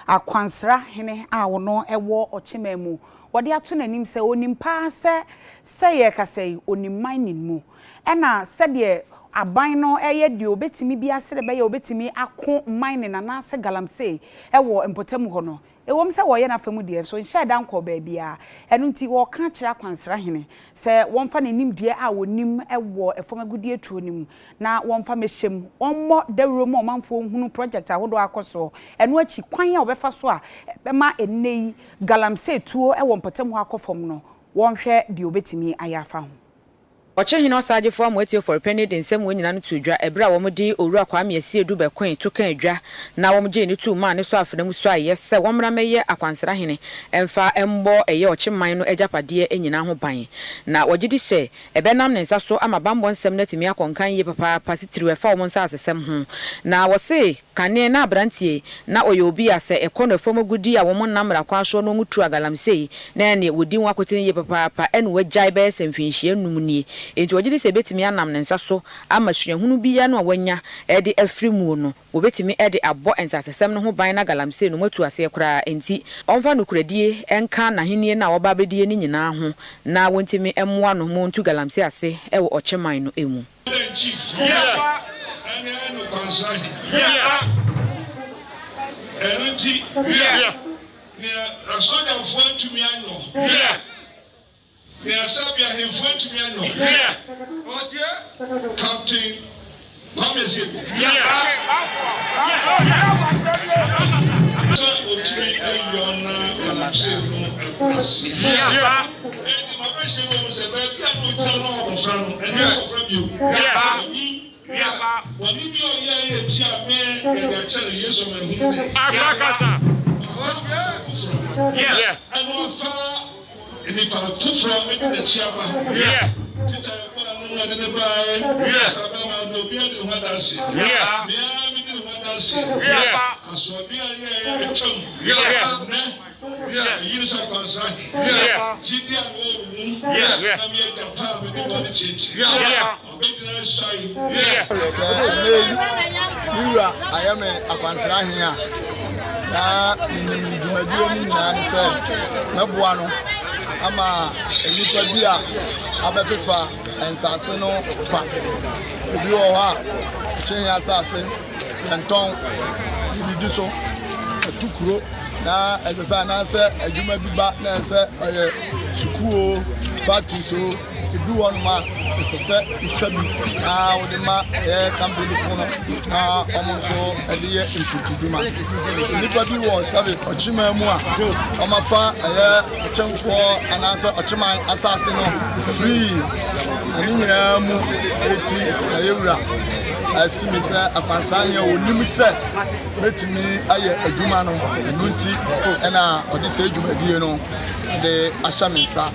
Akwansra hene a ɔno wɔ Ɔkyeman mu, wɔde ato n'anim sɛ ɔnim paa sɛ sɛ yɛrekasa yi ɔnim mining mu ɛna sɛdeɛ aban no reyɛ deɛ ɔbɛtumi biara sɛdeɛ ɛbɛyɛ a ɔbɛtumi ako mining anaasɛ galamsey wɔ mpɔtam hɔ no. Ɛwom sɛ wɔreyɛ n'afa mu deɛ, nso nhyɛɛ da nkɔɔ baabiara. Ɛno nti, wɔreka akyerɛ akwansrahene sɛ wɔmfa ne nimdeɛ a wɔnim wɔ fam agudeɛ tuo no mu na wɔmfa mmɛhyɛ mu, wɔmmɔ dawuro ma ɔmanfoɔ nhunu project ahodoɔ a akɔ soɔ, ɛno akyi kwan a wɔbɛfa so a ɛbɛma ɛnnɛ yi galamsey tuo wɔ mpɔtam hɔ akɔ fam no, wɔnhwɛ deɛ wɔbɛtumi ayɛ afa ho. Ɔkyehene Ɔsagyefo Amoatie Fɔrepɛni de nsɛm wei nyinaa no too dwa ɛberɛ a wɔde Owura Kwame Asiedu bɛkoe to kaa dwa na wɔgyee no too maa ne sɔ afena mu suaeɛ sɛ wɔmmra mmɛyɛ akwansrahene mfa mmɔ ɛyɛ ɔkye man no agyapadeɛ nyinaa ho ban. Na wɔgye di sɛ ɛbɛnam ne nsa so ama bammɔ nsɛm no atumi akɔ nkan yie papaapa titiriw ɛfa wɔn nsasesɛm ho. Na wɔse kane na aberanteɛ yi na ɔyɛ obi a sɛ ɛkɔ no fam agudeɛ a wɔn nnam mmara kwan soɔ na wɔn tu agalamsey na ɛneɛ wɔdi ho akotene yie papaapa ɛna wagyae bɛyɛ sɛ mfinhyia nnum nie. Enti wɔgye di sɛ ɛbɛtumi anam ne nsa so ama suahunu biara no a wanya de afiri muo no wɔbɛtumi de abɔ nsasesɛm no ho ban na galamsey no wɔatu aseɛ koraa. Enti ɔmfa nokorɛdie nka n'ahennie no a ɔba abɛdie no nyinaa ho na wɔntumi mmoa no ma ɔntu galamsey ase wɔ Ɔkyeman no mu. Chief ɛne no kwansrahe ɛno nti nea asogyafoɔ atumi anyɔ, nea sɛbi ahemfo atumi anyɔ, Captain Kwame Asiedu sɛ otumi ayɔ na galamsey no ase. Enti ma bɛhyɛ wɔ mu sɛ baabi a na ogyina no abɔfra no, ɛnyɛ abɔfra bio. Wanyi bɔne bi a ɔyɛɛ yɛ tia me yɛde akyɛ no Yesu amanehunu ne wafa foforɔ ɛna wafa nnipa foforɔ de n'akyi aba. Tita yɛbɔ ano na ɔde ne baeɛ saa bɛrima no deɛ obiara di ne ho adanseɛ. Me ara medi ne ho adanseɛ. Asoɔden a yɛyɛ atwam nnɛ Eyi ne sɛ akwansra he, gyidi a mewɔ wɔ wo mu, na me agya pa a mede bɔne kyɛ nti, mabegyina asuae. Sɛ ɛnnɛ yi me wura ayɛ me akwansra he a, na menim dwumadie no nyinaa ne sɛ mɛboa no ama nnipa bi a abɛfefa nsase no kwa. Obi wɔ hɔ a, ɔkye he asase, yɛntɔn, yɛdidi so, ɛtu kuro. Na ɛsɛ sɛ anaasɛ adwuma bi ba na ɛsɛ ɔyɛ sukuu o, factories o, ebi wɔ nom a ɛsɛ sɛ wotwa bi na wode ma ɛyɛ company ko no na wɔn nso ɛde yɛ mfutudwuma. Nnipa bi wɔ sɛbe ɔkyeman mu a wɔafa ɛyɛ ɔkyɛmfoɔ anaasɛ ɔkyeman asase no free na ne nyinaa mu eti na yɛwura asi mi sɛ akwansan yɛ onim sɛ Mɛtumi ayɛ adwuma no, ɛno nti ɛna ɔde saa dwumadie no de ahyɛ me nsa.